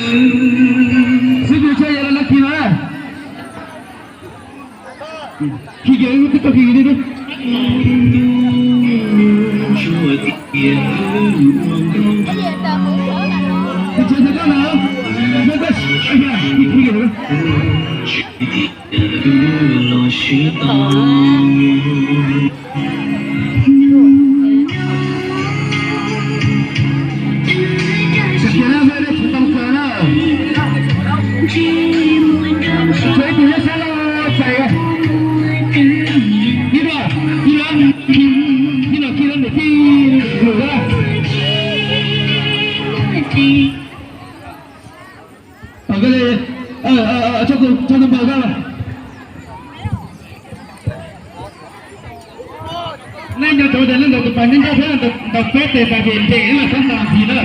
Xib hwb, tshaj yog lawv khi no na. Khi kiag, wb twb tau khi kiag li. Tus tsev txog koj na, koj khi kiag. Tsis khiav na, peb tsis tau kawg na. Tshuav ib tug nyob sab laj pais. Ib no, ib no, ib no khi lawv niam tij lus na. Tau koj li, tso tus npawg koj. Nej nco ntsoov tias nej ntaus tus pas nyob nrab thiab ntaus peb tes pas ces nres na, txhob ntaus ntxiv na.